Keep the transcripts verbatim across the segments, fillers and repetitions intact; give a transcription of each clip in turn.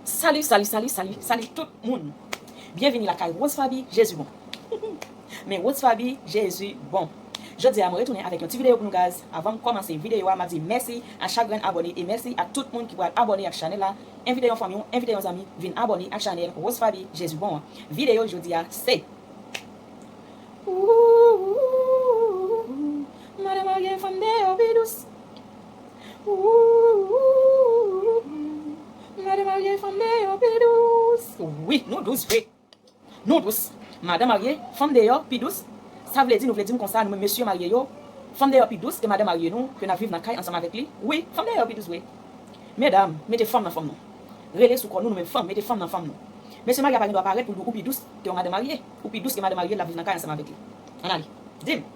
Salut, salut, salut, salut, salut tout moun. Byenvini lakay Rose Faby, Jezi bon. Men Rose Faby, Jezi bon. Jodi a mwen retounen avèk yon ti videyo pou nou guys. Avan m kòmanse videyo a, m ap di mèsi a chak grenn abòne e mèsi a tout moun ki pral abòne ak chanèl la. Envite yon fanmi w, envite yon zanmi, vin abòne ak chanèl Rose Faby, Jezi bon an. Videyo jodi a se Ooh, madan marye fanm deyò pi dous. Ooh, madan marye fanm deyò pi dous. Wi, nou dous vre. Nou dous. Madan marye, fanm deyò pi dous. Sa vle di, nou vle di m konsa, nou menm mesye marye yo, fanm deyò pi dous ke madan marye nou, ke n ap viv nan kay ansanm avèk li. Wi, fanm deyò pi dous vre. Medam, mete fanm nan fanm nou. Rele sou kò nou, nou menm fanm, mete fanm nan fanm nou. Mesye marye a pa gen dwa parèt pou l di w ou pi dous ke yon madan marye. Ou pi dous ke madan marye l ap viv nan kay ansanm avèk li. Ann ale. Di m.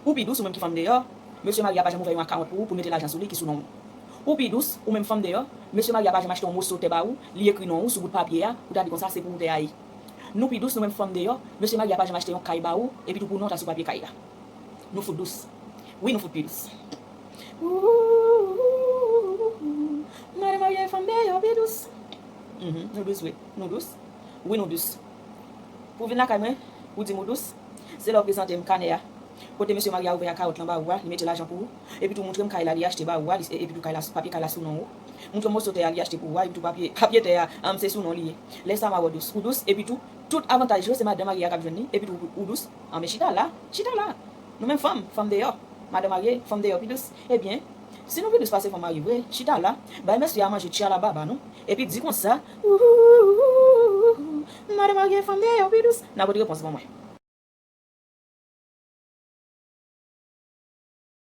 Ou pi dous ou menm ki fanm deyò, mesye marye a pa janm ouvè yon akawont pou ou, pou l mete lajan sou li ki sou non w. Ou pi dous, ou menm fanm deyò, mesye marye a pa janm achte yon moso tè ba ou, li ekri non w sou bout papye a, pou ta di konsa se pou ou tè a ye. Nou pi dous, nou menm fanm deyò, mesye marye a pa janm achte yon kay ba ou, epi tou pou non w ta sou papye kay la. Nou fout dous. Wi, nou fout pi dous. Ooh, madan marye fanm deyò pi dous. Mhm, nou dous vre. Nou dous. Wi, nou dous. Pou w vin lakay mwen, ou di m ou dous, se lè w prezante m kanè a. Kote mesye marye a ouvè akawont lan ba ou a, li mete lajan pou ou. Epi tou montre m kay la li achte ba ou a, li, epi tou kay la, papye kay la sou non ou. Montre m moso tè a li achte pou ou a, epi tou papye, papye tè a, um, se sou non li ye. Lè sa m a wè w dous. Ou dous, epi tou, tout avantaj yo se madan marye a k ap jwenn li, epi tou ou dous. Anben chita la, chita la. Nou menm fanm, fanm deyò. Madan marye, fanm deyò pi dous. Ebyen, si nou pi dous pase fanm marye vre, chita la, bay mesye a manje tchala baba nou, epi di konsa, ooh, madan marye, fanm deyò pi dous. N a pote repons ban mwen.